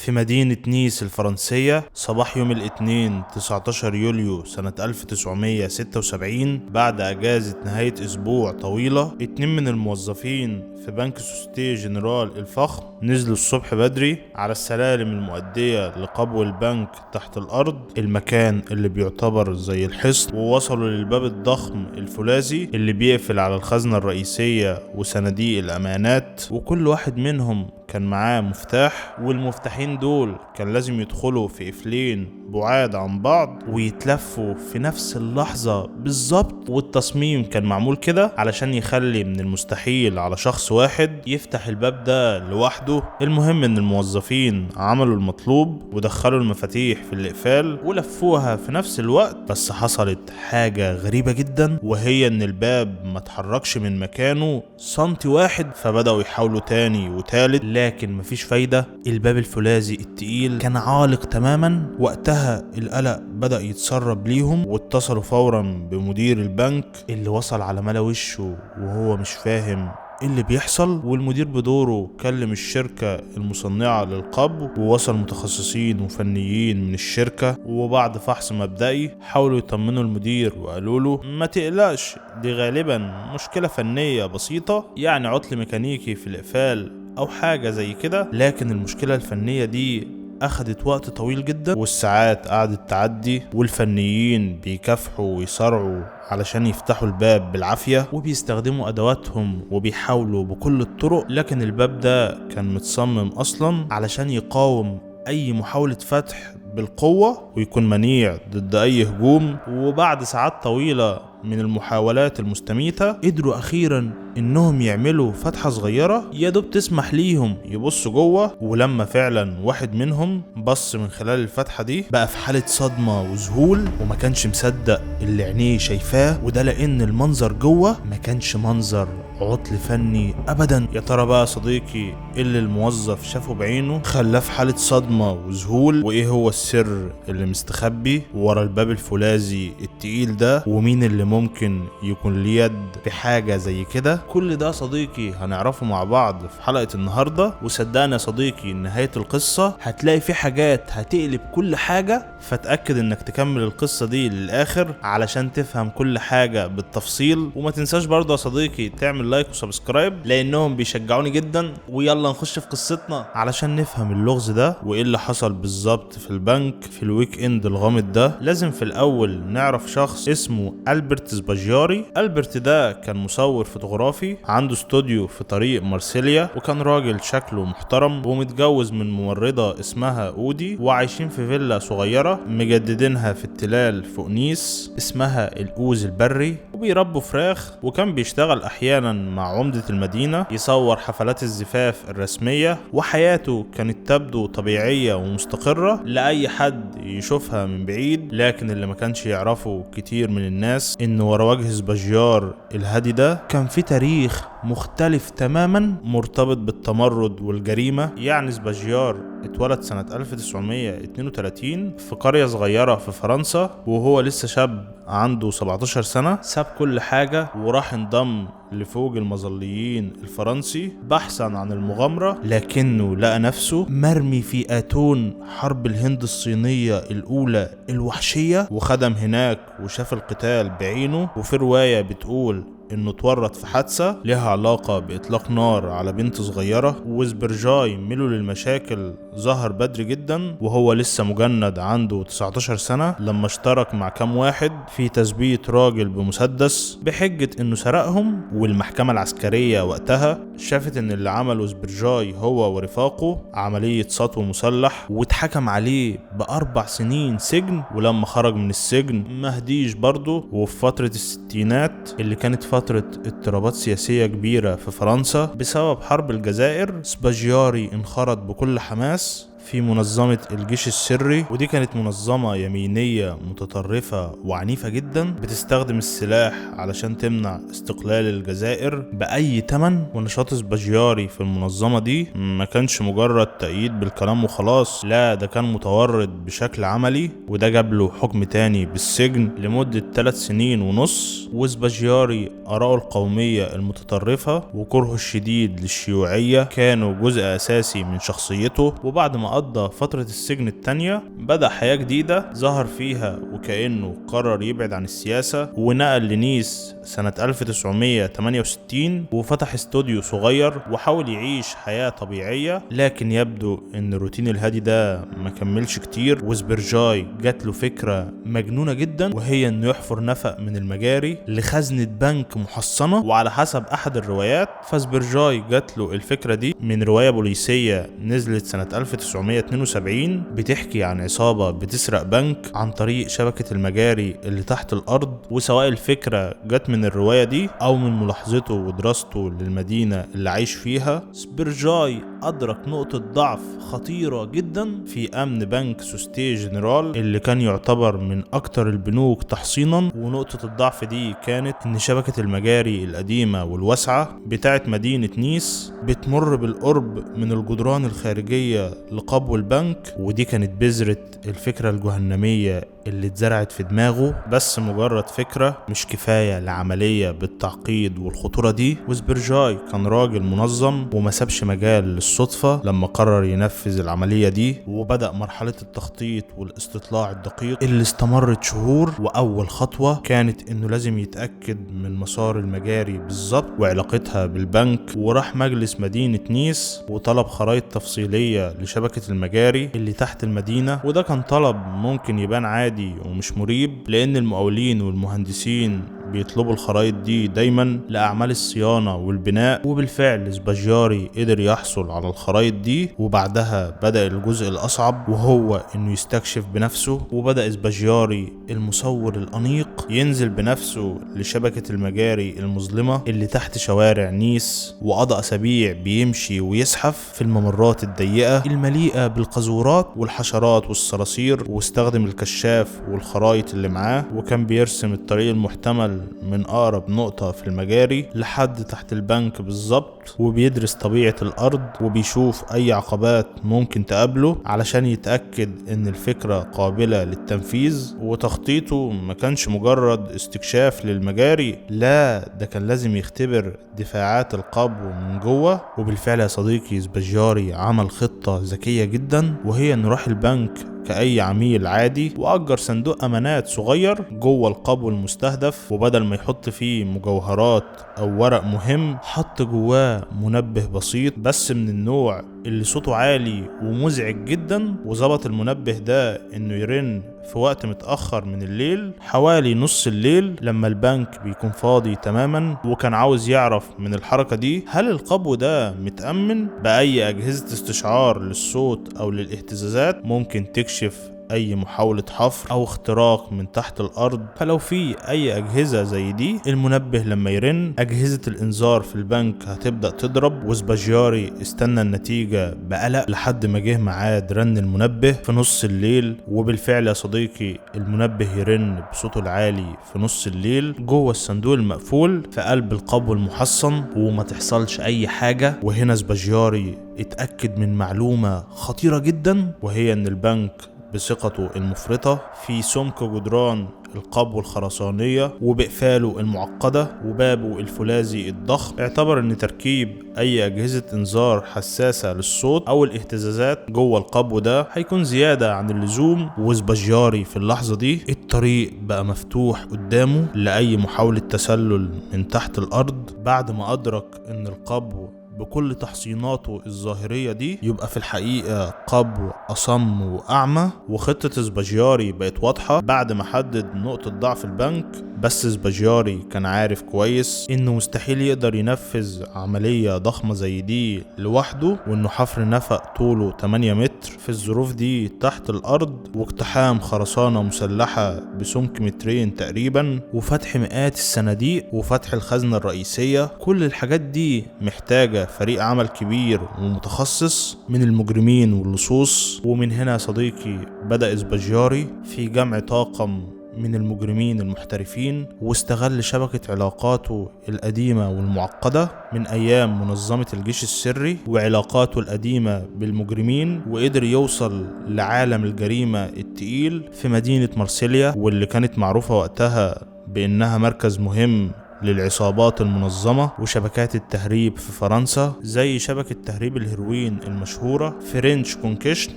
في مدينة نيس الفرنسية صباح يوم الاثنين 19 يوليو سنة 1976 بعد أجازة نهاية أسبوع طويلة، 2 من الموظفين في بنك سوسيتيه جنرال الفخم نزلوا الصبح بدري على السلالم المؤدية لقبو البنك تحت الأرض، المكان اللي بيعتبر زي الحصن، ووصلوا للباب الضخم الفولاذي اللي بيقفل على الخزنة الرئيسية وصناديق الأمانات، وكل واحد منهم كان معاه مفتاح، والمفتاحين دول كان لازم يدخلوا في قفلين بعاد عن بعض ويتلفوا في نفس اللحظة بالظبط. والتصميم كان معمول كده علشان يخلي من المستحيل على شخص واحد يفتح الباب ده لوحده. المهم ان الموظفين عملوا المطلوب ودخلوا المفاتيح في الإقفال ولفوها في نفس الوقت، بس حصلت حاجة غريبة جدا، وهي ان الباب ما اتحركش من مكانه سنتي واحد. فبدأوا يحاولوا تاني وتالت لكن مفيش فايدة، الباب الفولاذي التقيل كان عالق تماما. وقتها القلق بدأ يتسرب ليهم، واتصلوا فورا بمدير البنك اللي وصل على ملا وشه وهو مش فاهم ايه اللي بيحصل. والمدير بدوره كلم الشركة المصنعة للقبو، ووصل متخصصين وفنيين من الشركة، وبعد فحص مبدئي حاولوا يطمنوا المدير وقالوا له ما تقلقش، دي غالبا مشكلة فنية بسيطة، يعني عطل ميكانيكي في الإقفال أو حاجة زي كده. لكن المشكلة الفنية دي أخدت وقت طويل جدا، والساعات قعدت تعدي والفنيين بيكافحوا ويصارعوا علشان يفتحوا الباب بالعافية، وبيستخدموا أدواتهم وبيحاولوا بكل الطرق، لكن الباب ده كان متصمم أصلا علشان يقاوم أي محاولة فتح بالقوة ويكون منيع ضد أي هجوم. وبعد ساعات طويلة من المحاولات المستميتة قدروا أخيرا إنهم يعملوا فتحة صغيرة يا دوب تسمح ليهم يبصوا جوه. ولما فعلا واحد منهم بص من خلال الفتحة دي بقى في حالة صدمة وذهول، وما كانش مصدق اللي عينيه شايفاه، وده لأن المنظر جوه ما كانش منظر عطل فني أبدا. يا ترى بقى صديقي اللي الموظف شافه بعينه خلاه في حالة صدمة وذهول، وإيه هو السر اللي مستخبي ورا الباب الفولاذي التقيل ده، ومين اللي ممكن يكون ليه يد في حاجة زي كده؟ كل ده صديقي هنعرفه مع بعض في حلقة النهاردة. وصدقني يا صديقي نهاية القصة هتلاقي في حاجات هتقلب كل حاجة، فتأكد انك تكمل القصة دي للآخر علشان تفهم كل حاجة بالتفصيل. وما تنساش برضه يا صديقي تعمل like و subscribe لانهم بيشجعوني جدا. ويلا نخش في قصتنا علشان نفهم اللغز ده وايه اللي حصل بالظبط في البنك في ال weekend الغامض ده. لازم في الاول نعرف شخص اسمه ألبرت سباجياري. ألبرت ده كان مصور فوتوغرافي عنده استوديو في طريق مارسيليا، وكان راجل شكله محترم ومتجوز من ممرضة اسمها أودي، وعايشين في فيلا صغيرة مجددينها في التلال فوق نيس اسمها الأوز البري، وبيربوا فراخ. وكان بيشتغل أحيانا مع عمدة المدينة يصور حفلات الزفاف الرسمية، وحياته كانت تبدو طبيعية ومستقرة لأي حد يشوفها من بعيد. لكن اللي ما كانش يعرفه كتير من الناس إن ورا وجه سباجيار الهادي ده كان في تاريخ مختلف تماما مرتبط بالتمرد والجريمة. يعني سباجيار اتولد سنة 1932 في قرية صغيرة في فرنسا، وهو لسه شاب عنده 17 سنة ساب كل حاجة وراح انضم لفوج المظليين الفرنسي بحثا عن المغامرة. لكنه لقى نفسه مرمي في آتون حرب الهند الصينية الأولى الوحشية، وخدم هناك وشاف القتال بعينه. وفي رواية بتقول انه اتورط في حادثة لها علاقة بإطلاق نار على بنت صغيرة. وسبرجاي ميله للمشاكل ظهر بدري جدا وهو لسه مجند عنده 19 سنة لما اشترك مع كام واحد في تثبيت راجل بمسدس بحجة انه سرقهم. والمحكمة العسكرية وقتها شافت ان اللي عمله سبرجاي هو ورفاقه عملية سطو مسلح، واتحكم عليه ب4 سنين سجن. ولما خرج من السجن مهديش برضه. وفي فترة الستينات اللي كانت فترة اضطرابات سياسية كبيرة في فرنسا بسبب حرب الجزائر، سباجياري انخرط بكل حماس في منظمة الجيش السري، ودي كانت منظمة يمينية متطرفة وعنيفة جدا بتستخدم السلاح علشان تمنع استقلال الجزائر بأي تمن. ونشاط سباجياري في المنظمة دي ما كانش مجرد تأييد بالكلام وخلاص، لا ده كان متورط بشكل عملي، وده جاب له حكم تاني بالسجن لمدة 3 سنين ونص. وسباجياري آراءه القومية المتطرفة وكرهه الشديد للشيوعية كانوا جزء أساسي من شخصيته. وبعد ما قضى فترة السجن التانية بدأ حياة جديدة ظهر فيها وكأنه قرر يبعد عن السياسة، ونقل لنيس سنة 1968 وفتح استوديو صغير وحاول يعيش حياة طبيعية. لكن يبدو ان الروتين الهادي ده ما كملش كتير، وسبرجاي جات له فكرة مجنونة جدا، وهي انه يحفر نفق من المجاري لخزنة بنك محصنة. وعلى حسب احد الروايات فسبرجاي جات له الفكرة دي من رواية بوليسية نزلت سنة 1972 بتحكي عن عصابة بتسرق بنك عن طريق شبكة المجاري اللي تحت الارض. وسواء الفكرة جت من الرواية دي او من ملاحظته ودراسته للمدينة اللي عايش فيها، سبرجاي أدرك نقطة ضعف خطيرة جدا في أمن بنك سوستي جنرال اللي كان يعتبر من أكتر البنوك تحصينا. ونقطة الضعف دي كانت إن شبكة المجاري القديمة والواسعة بتاعت مدينة نيس بتمر بالقرب من الجدران الخارجية لقبو البنك، ودي كانت بذرة الفكرة الجهنمية اللي اتزرعت في دماغه. بس مجرد فكرة مش كفاية لعملية بالتعقيد والخطورة دي. وسبرجاي كان راجل منظم وما سابش مجال للصدفة لما قرر ينفذ العملية دي، وبدأ مرحلة التخطيط والاستطلاع الدقيق اللي استمرت شهور. وأول خطوة كانت انه لازم يتأكد من مسار المجاري بالظبط وعلاقتها بالبنك، وراح مجلس مدينة نيس وطلب خرائط تفصيلية لشبكة المجاري اللي تحت المدينة. وده كان طلب ممكن يبان عادي ومش مريب، لأن المقاولين والمهندسين بيطلبوا الخرائط دي دايما لأعمال الصيانة والبناء. وبالفعل سباجياري قدر يحصل على الخرائط دي، وبعدها بدأ الجزء الأصعب وهو إنه يستكشف بنفسه. وبدأ سباجياري المصور الأنيق ينزل بنفسه لشبكة المجاري المظلمة اللي تحت شوارع نيس، وقضى أسابيع بيمشي ويزحف في الممرات الضيقة المليئة بالقاذورات والحشرات والصراصير، واستخدم الكشاف والخرايط اللي معاه، وكان بيرسم الطريق المحتمل من أقرب نقطة في المجاري لحد تحت البنك بالظبط، وبيدرس طبيعة الأرض وبيشوف أي عقبات ممكن تقابله علشان يتأكد إن الفكرة قابلة للتنفيذ. وتخطيطه ما كانش مجرد استكشاف للمجاري، لا ده كان لازم يختبر دفاعات القبو من جوه. وبالفعل يا صديقي سباجياري عمل خطة ذكية جدا، وهي إنه راح البنك كأي عميل عادي وأجر صندوق أمانات صغير جوه القبو المستهدف، وبدل ما يحط فيه مجوهرات أو ورق مهم حط جواه منبه بسيط بس من النوع اللي صوته عالي ومزعج جدا. وظبط المنبه ده إنه يرن في وقت متأخر من الليل، حوالي نص الليل لما البنك بيكون فاضي تماما. وكان عاوز يعرف من الحركة دي هل القبو ده متأمن بأي أجهزة استشعار للصوت أو للاهتزازات ممكن تكشف أي محاولة حفر أو اختراق من تحت الأرض. فلو في أي أجهزة زي دي المنبه لما يرن أجهزة الإنذار في البنك هتبدأ تضرب. وسباجياري استنى النتيجة بقلق لحد ما جه ميعاد رن المنبه في نص الليل، وبالفعل يا صديقي المنبه يرن بصوته العالي في نص الليل جوه الصندوق المقفول في قلب القبو المحصن وما تحصلش أي حاجة. وهنا سباجياري اتأكد من معلومة خطيرة جدا، وهي إن البنك بثقته المفرطة في سمك جدران القبو الخرسانية وبإقفاله المعقدة وبابه الفولاذي الضخم اعتبر ان تركيب اي اجهزة انذار حساسة للصوت او الاهتزازات جوه القبو ده هيكون زيادة عن اللزوم. وسباجياري في اللحظة دي الطريق بقى مفتوح قدامه لأي محاولة تسلل من تحت الارض، بعد ما ادرك ان القبو بكل تحصيناته الظاهرية دي يبقى في الحقيقة قبو أصم وأعمى. وخطة سباجياري بقت واضحة بعد ما حدد نقطة ضعف البنك، بس سباجياري كان عارف كويس إنه مستحيل يقدر ينفذ عملية ضخمة زي دي لوحده، وإنه حفر نفق طوله 8 متر في الظروف دي تحت الأرض، واقتحام خرسانة مسلحة بسمك 2 متر تقريبا، وفتح مئات الصناديق، وفتح الخزنة الرئيسية، كل الحاجات دي محتاجة فريق عمل كبير ومتخصص من المجرمين واللصوص. ومن هنا يا صديقي بدأ سباجياري في جمع طاقم من المجرمين المحترفين، واستغل شبكة علاقاته القديمة والمعقدة من أيام منظمة الجيش السري وعلاقاته القديمة بالمجرمين، وقدر يوصل لعالم الجريمة التقيل في مدينة مارسيليا، واللي كانت معروفة وقتها بأنها مركز مهم للعصابات المنظمة وشبكات التهريب في فرنسا، زي شبكة تهريب الهيروين المشهورة French Connection.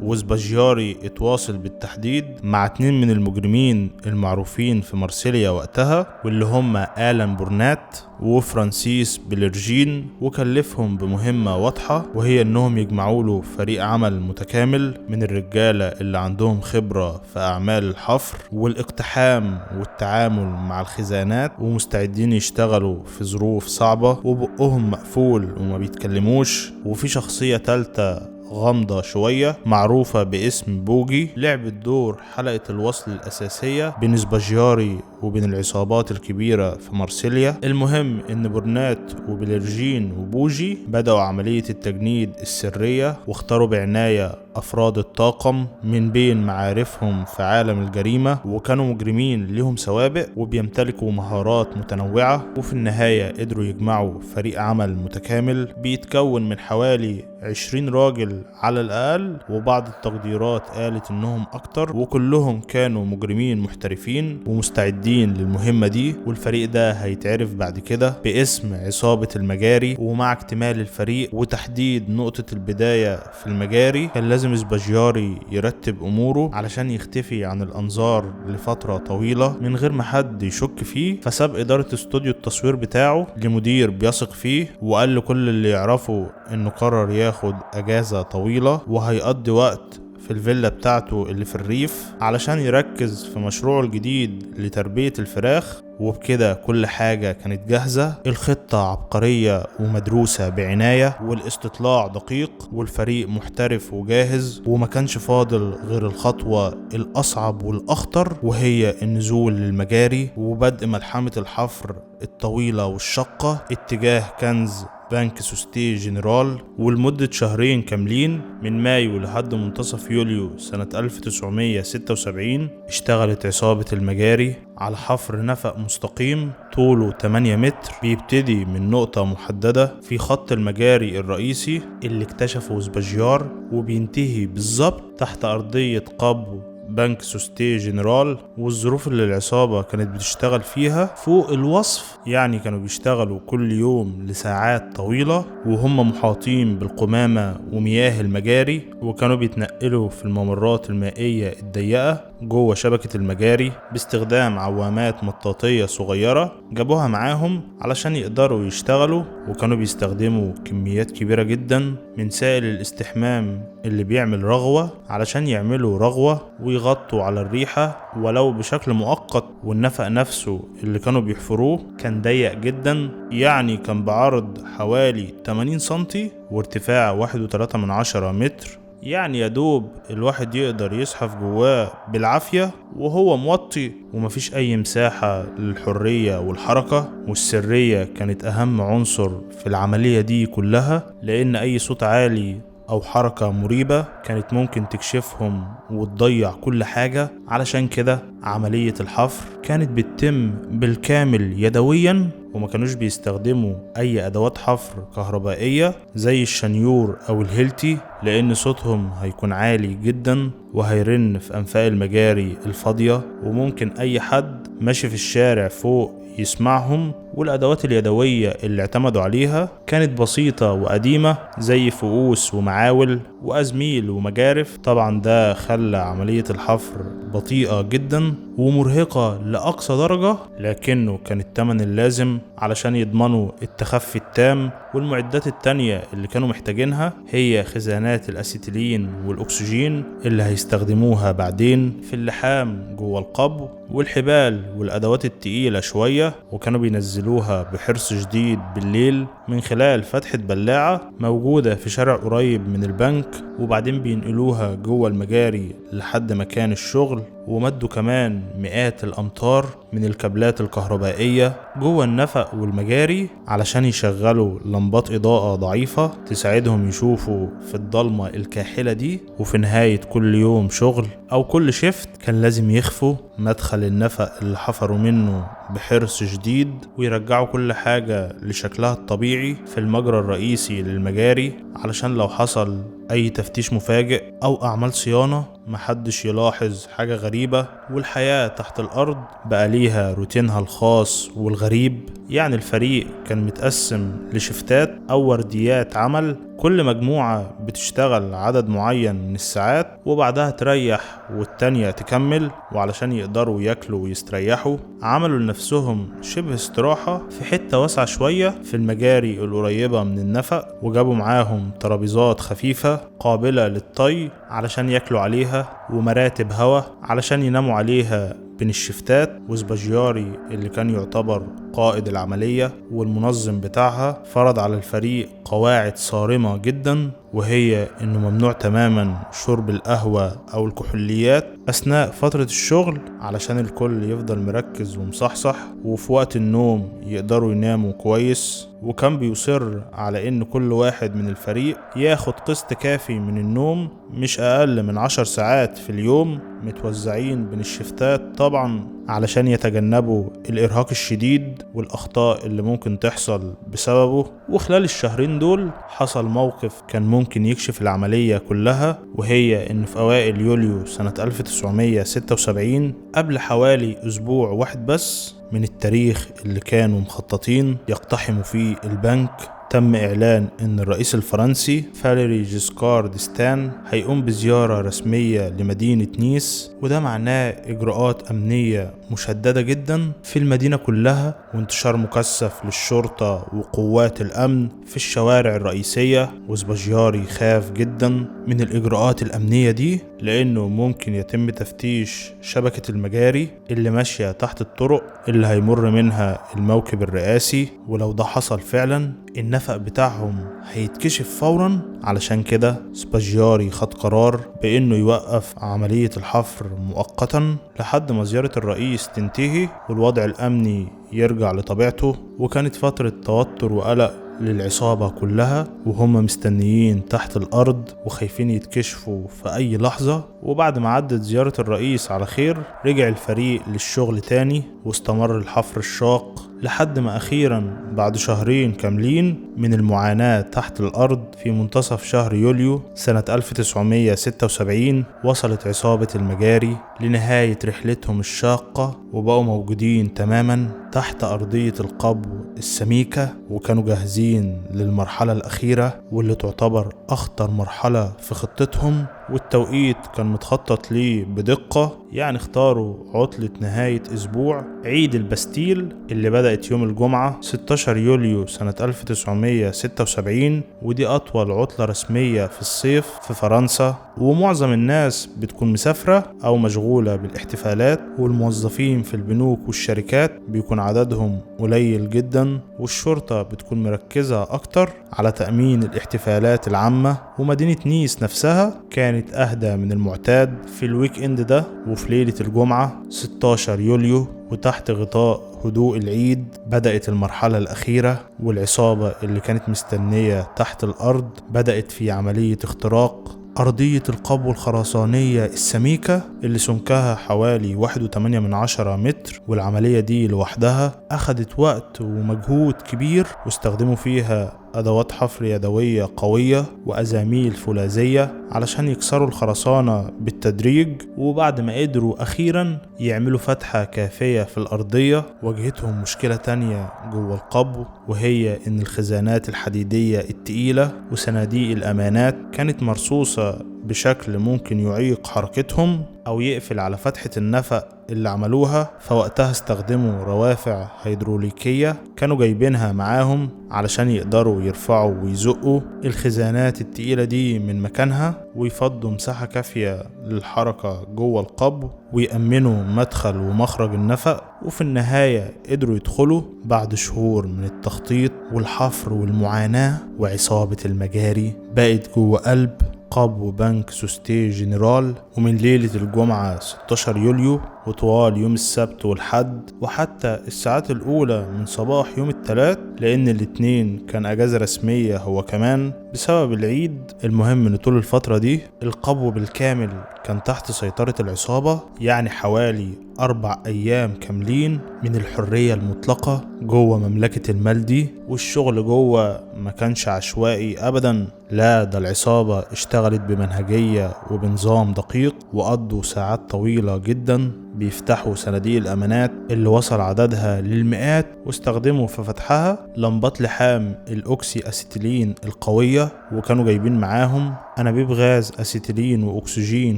وسباجياري اتواصل بالتحديد مع 2 من المجرمين المعروفين في مارسيليا وقتها، واللي هم آلان بورنات وفرانسيس بلرجين، وكلفهم بمهمة واضحة، وهي انهم يجمعوا له فريق عمل متكامل من الرجالة اللي عندهم خبرة في اعمال الحفر والاقتحام والتعامل مع الخزانات، ومستعدين يشتغلوا في ظروف صعبة وبقهم مقفول وما بيتكلموش. وفي شخصية تالتة غامضة شوية معروفة باسم بوجي، لعبت دور حلقة الوصل الأساسية بين سباجياري وبين العصابات الكبيرة في مارسيليا. المهم إن بورنات وبلرجين وبوجي بدأوا عملية التجنيد السرية، واختاروا بعناية أفراد الطاقم من بين معارفهم في عالم الجريمة، وكانوا مجرمين لهم سوابق وبيمتلكوا مهارات متنوعة. وفي النهاية قدروا يجمعوا فريق عمل متكامل بيتكون من حوالي 20 راجل على الأقل، وبعض التقديرات قالت إنهم أكتر، وكلهم كانوا مجرمين محترفين ومستعدين للمهمة دي. والفريق ده هيتعرف بعد كده باسم عصابة المجاري. ومع اكتمال الفريق وتحديد نقطة البداية في المجاري، كان لازم سباجياري يرتب أموره علشان يختفي عن الأنظار لفترة طويلة من غير ما حد يشك فيه. فساب إدارة استوديو التصوير بتاعه لمدير بيثق فيه، وقال لكل اللي يعرفه إنه قرر ياخد أجازة طويلة وهيقضي وقت في الفيلا بتاعته اللي في الريف علشان يركز في مشروعه الجديد لتربية الفراخ. وبكده كل حاجة كانت جاهزة، الخطة عبقرية ومدروسة بعناية، والاستطلاع دقيق، والفريق محترف وجاهز، وما كانش فاضل غير الخطوة الأصعب والأخطر، وهي النزول للمجاري وبدء ملحمة الحفر الطويلة والشقة اتجاه كنز بنك سوسيتيه جنرال. ولمدة شهرين كاملين من مايو لحد منتصف يوليو سنة 1976 اشتغلت عصابة المجاري على حفر نفق مستقيم طوله 8 متر بيبتدي من نقطة محددة في خط المجاري الرئيسي اللي اكتشفه سباجيار، وبينتهي بالظبط تحت أرضية قبو بنك سوسيتيه جنرال. والظروف اللي العصابة كانت بتشتغل فيها فوق الوصف، يعني كانوا بيشتغلوا كل يوم لساعات طويلة وهم محاطين بالقمامة ومياه المجاري، وكانوا بيتنقلوا في الممرات المائية الضيقة جوه شبكة المجاري باستخدام عوامات مطاطية صغيرة جابوها معاهم علشان يقدروا يشتغلوا. وكانوا بيستخدموا كميات كبيرة جدا من سائل الاستحمام اللي بيعمل رغوة علشان يعملوا رغوة ويغطوا على الريحة ولو بشكل مؤقت. والنفق نفسه اللي كانوا بيحفروه كان ضيق جدا، يعني كان بعرض حوالي 80 سنتي وارتفاع 1.3 متر، يعني يدوب الواحد يقدر يزحف جواه بالعافية وهو موطي، ومفيش أي مساحة للحرية والحركة. والسرية كانت أهم عنصر في العملية دي كلها، لأن أي صوت عالي أو حركة مريبة كانت ممكن تكشفهم وتضيع كل حاجة. علشان كده عملية الحفر كانت بتتم بالكامل يدويا، وما كانوش بيستخدموا أي أدوات حفر كهربائية زي الشنيور أو الهيلتي، لأن صوتهم هيكون عالي جدا وهيرن في أنفاق المجاري الفاضية، وممكن أي حد ماشي في الشارع فوق يسمعهم. والأدوات اليدوية اللي اعتمدوا عليها كانت بسيطة وقديمة زي فؤوس ومعاول وأزميل ومجارف. طبعا ده خلى عملية الحفر بطيئة جدا ومرهقة لأقصى درجة، لكنه كان الثمن اللازم علشان يضمنوا التخفي التام. والمعدات التانية اللي كانوا محتاجينها هي خزانات الأسيتيلين والأكسجين اللي هيستخدموها بعدين في اللحام جوه القبو، والحبال والأدوات التقيلة شوية، وكانوا بينزلوها بحرص شديد بالليل من خلال فتحة بلاعة موجودة في شارع قريب من البنك، وبعدين بينقلوها جوه المجاري لحد مكان الشغل. ومدوا كمان مئات الأمتار من الكابلات الكهربائية جوه النفق والمجاري علشان يشغلوا لمبات إضاءة ضعيفة تساعدهم يشوفوا في الضلمة الكاحلة دي. وفي نهاية كل يوم شغل أو كل شفت كان لازم يخفوا مدخل النفق اللي حفروا منه بحرص شديد ويرجعوا كل حاجة لشكلها الطبيعي في المجرى الرئيسي للمجاري، علشان لو حصل أي تفتيش مفاجئ أو أعمال صيانة محدش يلاحظ حاجة غريبة. والحياة تحت الأرض بقى ليها روتينها الخاص والغريب. يعني الفريق كان متقسم لشفتات أو ورديات عمل، كل مجموعة بتشتغل عدد معين من الساعات وبعدها تريح والتانية تكمل. وعلشان يقدروا ياكلوا ويستريحوا عملوا لنفسهم شبه استراحة في حتة واسعة شوية في المجاري القريبة من النفق، وجابوا معاهم ترابيزات خفيفة قابلة للطي علشان ياكلوا عليها، ومراتب هوا علشان يناموا عليها بين الشفتات. وسباجياري اللي كان يعتبر قائد العملية والمنظم بتاعها فرض على الفريق قواعد صارمة جدا، وهي انه ممنوع تماما شرب القهوة او الكحوليات اثناء فترة الشغل علشان الكل يفضل مركز ومصحصح، وفي وقت النوم يقدروا يناموا كويس. وكان بيصر على ان كل واحد من الفريق ياخد قسط كافي من النوم مش اقل من 10 ساعات في اليوم، متوزعين بين الشفتات طبعا علشان يتجنبوا الارهاق الشديد والاخطاء اللي ممكن تحصل بسببه. وخلال الشهرين دول حصل موقف كان ممكن يكشف العملية كلها، وهي ان في اوائل يوليو سنة 1976 قبل حوالي اسبوع واحد بس من التاريخ اللي كانوا مخططين يقتحموا فيه البنك، تم إعلان إن الرئيس الفرنسي فاليري جيسكار ديستان هيقوم بزيارة رسمية لمدينة نيس، وده معناه إجراءات أمنية مشددة جدا في المدينة كلها، وانتشار مكثف للشرطة وقوات الأمن في الشوارع الرئيسية. وسباجياري خاف جدا من الإجراءات الأمنية دي لأنه ممكن يتم تفتيش شبكة المجاري اللي ماشية تحت الطرق اللي هيمر منها الموكب الرئاسي، ولو ده حصل فعلا النفق بتاعهم هيتكشف فورا. علشان كده سباجياري خد قرار بانه يوقف عملية الحفر مؤقتا لحد ما زيارة الرئيس تنتهي والوضع الامني يرجع لطبيعته. وكانت فترة توتر وقلق للعصابة كلها وهم مستنيين تحت الأرض وخايفين يتكشفوا في أي لحظة. وبعد ما عدت زيارة الرئيس على خير رجع الفريق للشغل تاني واستمر الحفر الشاق لحد ما أخيرا بعد شهرين كاملين من المعاناة تحت الأرض في منتصف شهر يوليو سنة 1976 وصلت عصابة المجاري لنهاية رحلتهم الشاقة، وبقوا موجودين تماما تحت أرضية القبو السميكة، وكانوا جاهزين للمرحلة الأخيرة واللي تعتبر أخطر مرحلة في خطتهم. والتوقيت كان متخطط ليه بدقة، يعني اختاروا عطلة نهاية أسبوع عيد البستيل اللي بدأت يوم الجمعة 16 يوليو سنة 1976، ودي أطول عطلة رسمية في الصيف في فرنسا، ومعظم الناس بتكون مسافرة أو مشغولة بالاحتفالات، والموظفين في البنوك والشركات بيكون عددهم قليل جدا، والشرطة بتكون مركزة أكتر على تأمين الاحتفالات العامة. ومدينة نيس نفسها كانت أهدى من المعتاد في ال weekend ده. وفي ليلة الجمعة 16 يوليو وتحت غطاء هدوء العيد بدأت المرحلة الأخيرة، والعصابة اللي كانت مستنية تحت الأرض بدأت في عملية اختراق أرضية القبو الخرسانية السميكة اللي سمكها حوالي 1.8 متر. والعملية دي لوحدها أخدت وقت ومجهود كبير، واستخدموا فيها أدوات حفر يدوية قوية وأزاميل فولاذية علشان يكسروا الخرسانة بالتدريج. وبعد ما قدروا أخيرا يعملوا فتحة كافية في الأرضية، واجهتهم مشكلة تانية جوه القبو، وهي إن الخزانات الحديدية التقيلة وصناديق الأمانات كانت مرصوصة بشكل ممكن يعيق حركتهم أو يقفل على فتحة النفق اللي عملوها. فوقتها استخدموا روافع هيدروليكية كانوا جايبينها معاهم علشان يقدروا يرفعوا ويزقوا الخزانات التقيلة دي من مكانها ويفضوا مساحة كافية للحركة جوه القبو ويأمنوا مدخل ومخرج النفق. وفي النهاية قدروا يدخلوا بعد شهور من التخطيط والحفر والمعاناة، وعصابة المجاري بقت جوه قلب قبو بنك سوستي جنرال. ومن ليلة الجمعة 16 يوليو وطوال يوم السبت والحد وحتى الساعات الأولى من صباح يوم الثلاث، لأن الاتنين كان أجازة رسمية هو كمان بسبب العيد. المهم إن طول الفترة دي القبو بالكامل كان تحت سيطرة العصابة، يعني حوالي 4 أيام كاملين من الحرية المطلقة جوه مملكة المال دي. والشغل جوه ما كانش عشوائي أبدا، لا ده العصابة اشتغلت بمنهجية وبنظام دقيق، وقضوا ساعات طويلة جدا بيفتحوا صناديق الأمانات اللي وصل عددها للمئات، واستخدموا في فتحها لمبات لحام الأوكسي أسيتيلين القوية، وكانوا جايبين معاهم أنابيب غاز أسيتيلين وأكسجين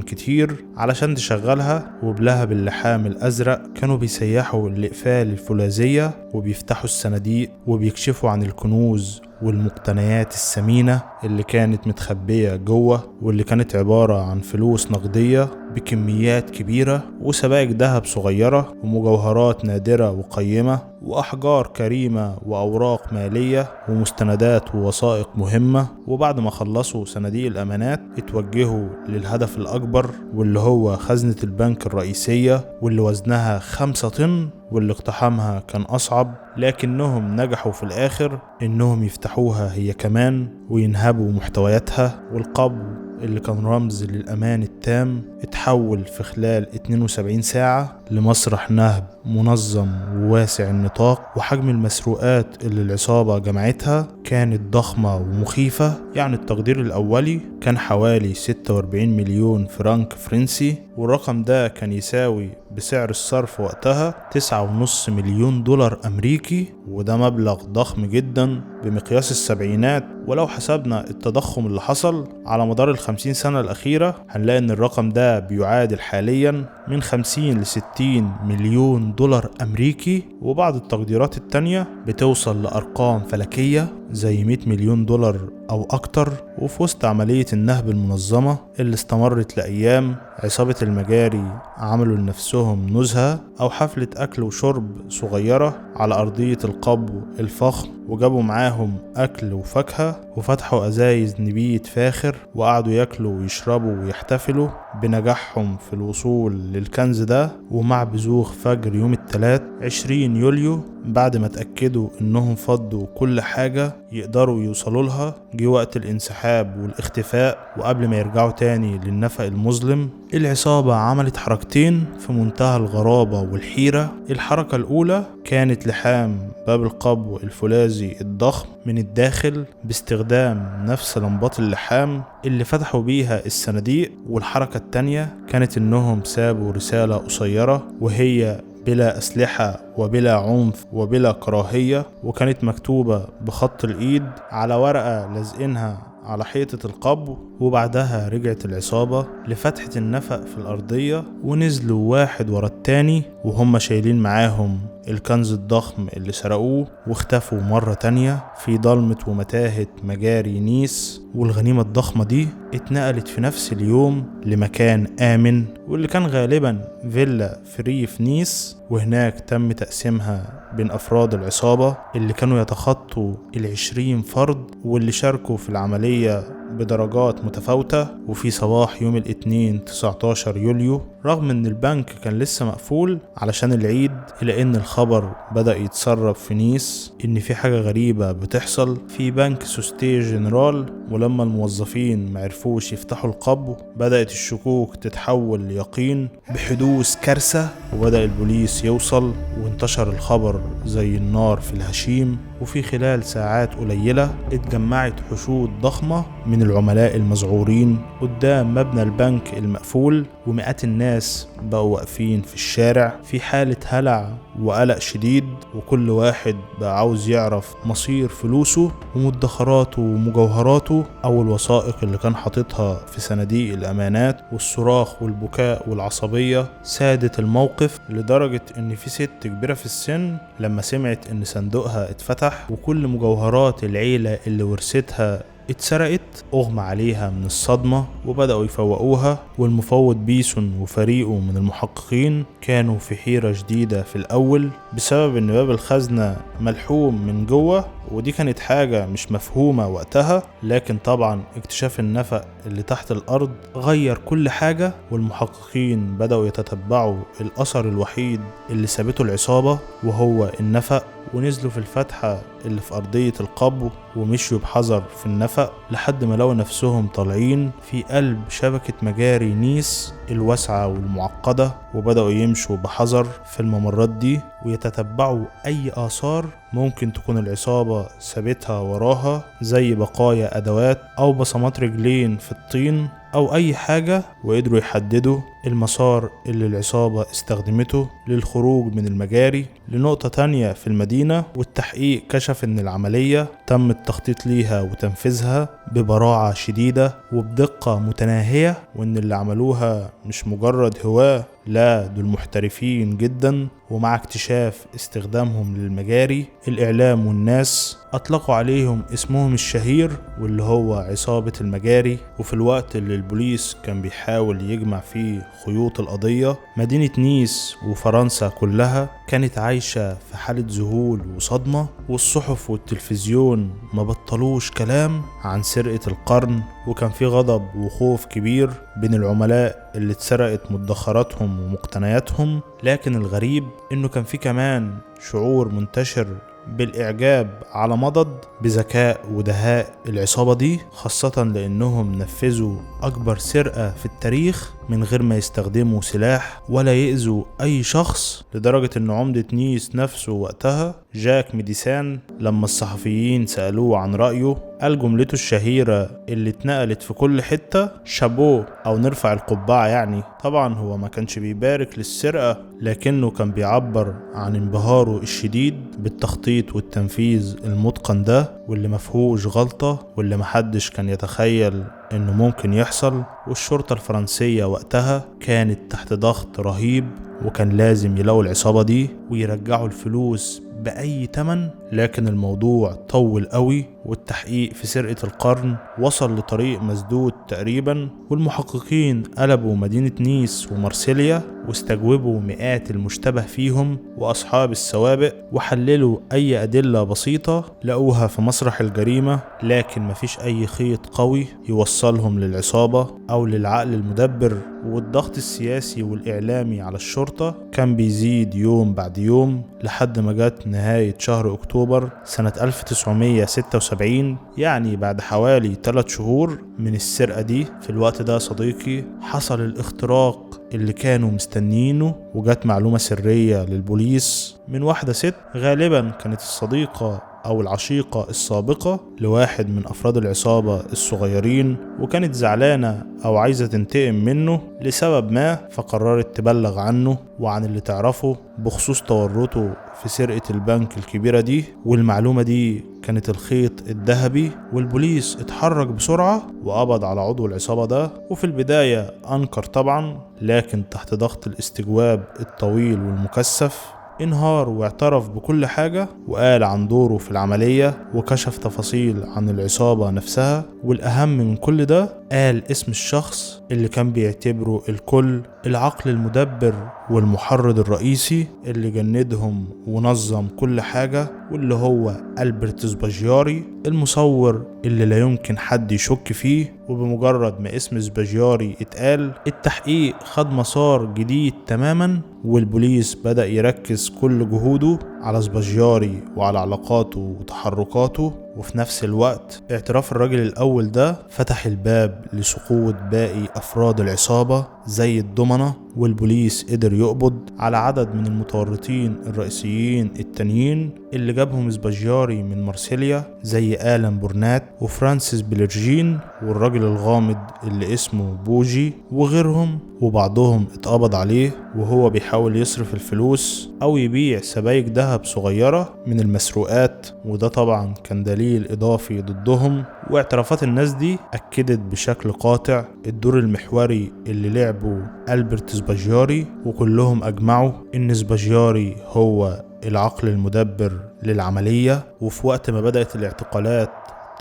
كتير علشان تشغلها. وبلهب اللحام الأزرق كانوا بيسيحوا الإقفال الفولاذية وبيفتحوا الصناديق وبيكشفوا عن الكنوز والمقتنيات الثمينة اللي كانت متخبية جوه، واللي كانت عبارة عن فلوس نقدية بكميات كبيرة وسبائك ذهب صغيرة ومجوهرات نادرة وقيمة وأحجار كريمة وأوراق مالية ومستندات ووثائق مهمة. وبعد ما خلصوا صناديق الأمانات اتوجهوا للهدف الأكبر، واللي هو خزنة البنك الرئيسية واللي وزنها 5 طن واللي اقتحامها كان أصعب، لكنهم نجحوا في الآخر إنهم يفتحوها هي كمان وينهبوا محتوياتها. والقبو اللي كان رمز للأمان التام اتحول في خلال 72 ساعة لمسرح نهب منظم وواسع النطاق، وحجم المسروقات اللي العصابة جمعتها كانت ضخمة ومخيفة. يعني التقدير الأولي كان حوالي 46 مليون فرنك فرنسي، والرقم ده كان يساوي بسعر الصرف وقتها 9.5 مليون دولار أمريكي، وده مبلغ ضخم جدا بمقياس السبعينات. ولو حسبنا التضخم اللي حصل على مدار 50 سنة الأخيرة هنلاقي إن الرقم ده بيعادل حاليا من 50 ل 60 مليون دولار أمريكي، وبعض التقديرات التانية بتوصل لأرقام فلكية زي 100 مليون دولار أو أكتر. وفي وسط عملية النهب المنظمة اللي استمرت لأيام، عصابة المجاري عملوا لنفسهم نزهة أو حفلة أكل وشرب صغيرة على أرضية القبو الفخم، وجابوا معاهم أكل وفاكهة وفتحوا أزايز نبيت فاخر وقعدوا ياكلوا ويشربوا ويحتفلوا بنجاحهم في الوصول للكنز ده. ومع بزوغ فجر يوم الثلاث 20 يوليو، بعد ما تأكدوا انهم فضوا كل حاجة يقدروا يوصلوا لها، جه وقت الانسحاب والاختفاء. وقبل ما يرجعوا تاني للنفق المظلم، العصابة عملت حركتين في منتهى الغرابة والحيرة. الحركة الأولى كانت لحام باب القبو الفولاذي الضخم من الداخل باستخدام نفس لمبات اللحام اللي فتحوا بيها الصناديق، والحركة التانية كانت انهم سابوا رسالة قصيرة وهي بلا أسلحة وبلا عنف وبلا كراهية، وكانت مكتوبة بخط الإيد على ورقة لازقينها على حيطة القبو. وبعدها رجعت العصابة لفتحة النفق في الأرضية، ونزلوا واحد ورا التاني وهم شايلين معاهم الكنز الضخم اللي سرقوه، واختفوا مرة تانية في ضلمة ومتاهة مجاري نيس. والغنيمة الضخمة دي اتنقلت في نفس اليوم لمكان آمن، واللي كان غالبا فيلا في ريف نيس، وهناك تم تقسيمها بين أفراد العصابة اللي كانوا يتخطوا 20 فرد واللي شاركوا في العملية بدرجات متفاوتة. وفي صباح يوم الاثنين 19 يوليو، رغم ان البنك كان لسه مقفول علشان العيد، إلا ان الخبر بدأ يتسرب في نيس ان في حاجة غريبة بتحصل في بنك سوستي جنرال. ولما الموظفين معرفوش يفتحوا القبو، بدأت الشكوك تتحول ليقين بحدوث كارثة، وبدأ البوليس يوصل وانتشر الخبر زي النار في الهشيم. وفي خلال ساعات قليلة اتجمعت حشود ضخمة من العملاء المذعورين قدام مبنى البنك المقفول، ومئات الناس بقوا واقفين في الشارع في حالة هلع وقلق شديد، وكل واحد بقى عاوز يعرف مصير فلوسه ومدخراته ومجوهراته أو الوثائق اللي كان حاططها في صناديق الأمانات. والصراخ والبكاء والعصبية سادت الموقف، لدرجة إن في ست كبيرة في السن لما سمعت إن صندوقها اتفتح وكل مجوهرات العيلة اللي ورثتها اتسرقت. اغمى عليها من الصدمة وبدأوا يفوقوها، والمفوض بيسون وفريقه من المحققين كانوا في حيرة شديدة في الأول بسبب ان باب الخزنة ملحوم من جوه، ودي كانت حاجة مش مفهومة وقتها. لكن طبعا اكتشاف النفق اللي تحت الأرض غير كل حاجة، والمحققين بدأوا يتتبعوا الأثر الوحيد اللي سابته العصابة وهو النفق، ونزلوا في الفتحة اللي في أرضية القبو ومشوا بحذر في النفق لحد ما لقوا نفسهم طالعين في قلب شبكة مجاري نيس الواسعة والمعقدة، وبدأوا يمشوا بحذر في الممرات دي ويتتبعوا أي آثار ممكن تكون العصابة سابتها وراها، زي بقايا أدوات أو بصمات رجلين في الطين أو أي حاجة. وقدروا يحددوا المسار اللي العصابة استخدمته للخروج من المجاري لنقطة تانية في المدينة. والتحقيق كشف إن العملية تم التخطيط ليها وتنفيذها ببراعة شديدة وبدقة متناهية، وإن اللي عملوها مش مجرد هواة، لا دول محترفين جدا. ومع اكتشاف استخدامهم للمجاري، الإعلام والناس أطلقوا عليهم اسمهم الشهير واللي هو عصابة المجاري. وفي الوقت اللي البوليس كان بيحاول يجمع فيه خيوط القضية، مدينة نيس وفرنسا كلها كانت عايشة في حالة ذهول وصدمة، والصحف والتلفزيون ما بطلوش كلام عن سرقة القرن، وكان في غضب وخوف كبير بين العملاء اللي اتسرقت مدخراتهم ومقتنياتهم. لكن الغريب انه كان في كمان شعور منتشر بالإعجاب على مضض بذكاء ودهاء العصابة دي، خاصة لأنهم نفذوا أكبر سرقة في التاريخ من غير ما يستخدموا سلاح ولا يأذوا أي شخص، لدرجة أن عمدة نيس نفسه وقتها جاك ميديسان لما الصحفيين سألوه عن رأيه قال جملته الشهيرة اللي اتنقلت في كل حتة، شابوه أو نرفع القبعة. يعني طبعا هو ما كانش بيبارك للسرقة، لكنه كان بيعبر عن انبهاره الشديد بالتخطيط والتنفيذ المتقن ده، واللي مفهوش غلطة، واللي محدش كان يتخيل انه ممكن يحصل. والشرطة الفرنسية وقتها كانت تحت ضغط رهيب، وكان لازم يلاقوا العصابة دي ويرجعوا الفلوس بأي تمن. لكن الموضوع طول قوي، والتحقيق في سرقة القرن وصل لطريق مسدود تقريبا، والمحققين قلبوا مدينة نيس ومارسيليا واستجوبوا مئات المشتبه فيهم وأصحاب السوابق، وحللوا أي أدلة بسيطة لقوها في مسرح الجريمة، لكن مفيش أي خيط قوي يوصلهم للعصابة أو للعقل المدبر. والضغط السياسي والإعلامي على الشرطة كان بيزيد يوم بعد يوم لحد ما جت نهاية شهر أكتوبر سنة 1976، يعني بعد حوالي 3 شهور من السرقة دي. في الوقت ده صديقي حصل الاختراق اللي كانوا مستنيينه، وجت معلومة سرية للبوليس من واحدة ست غالبا كانت الصديقة أو العشيقة السابقة لواحد من أفراد العصابة الصغيرين، وكانت زعلانة أو عايزة تنتقم منه لسبب ما، فقررت تبلغ عنه وعن اللي تعرفه بخصوص تورطه في سرقة البنك الكبيرة دي. والمعلومة دي كانت الخيط الذهبي، والبوليس اتحرك بسرعة وقبض على عضو العصابة ده. وفي البداية أنكر طبعا، لكن تحت ضغط الاستجواب الطويل والمكثف انهار واعترف بكل حاجة، وقال عن دوره في العملية، وكشف تفاصيل عن العصابة نفسها. والأهم من كل ده قال اسم الشخص اللي كان بيعتبره الكل العقل المدبر والمحرض الرئيسي اللي جندهم ونظم كل حاجة، واللي هو ألبرت سباجياري، المصور اللي لا يمكن حد يشك فيه. وبمجرد ما اسم سباجياري اتقال، التحقيق خد مسار جديد تماما، والبوليس بدأ يركز كل جهوده على سباجياري وعلى علاقاته وتحركاته. وفي نفس الوقت اعتراف الراجل الأول ده فتح الباب لسقوط باقي أفراد العصابة زي الضمنة، والبوليس قدر يقبض على عدد من المتورطين الرئيسيين التانيين اللي جابهم سباجياري من مارسيليا، زي آلان بورنات وفرانسيس بلرجين والراجل الغامض اللي اسمه بوجي وغيرهم. وبعضهم اتقبض عليه وهو بيحاول يصرف الفلوس أو يبيع سبايك ذهب صغيرة من المسروقات، وده طبعا كان دليل إضافي ضدهم. واعترافات الناس دي أكدت بشكل قاطع الدور المحوري اللي لعبه ألبرت سباجياري، وكلهم أجمعوا إن سباجياري هو العقل المدبر للعملية. وفي وقت ما بدأت الاعتقالات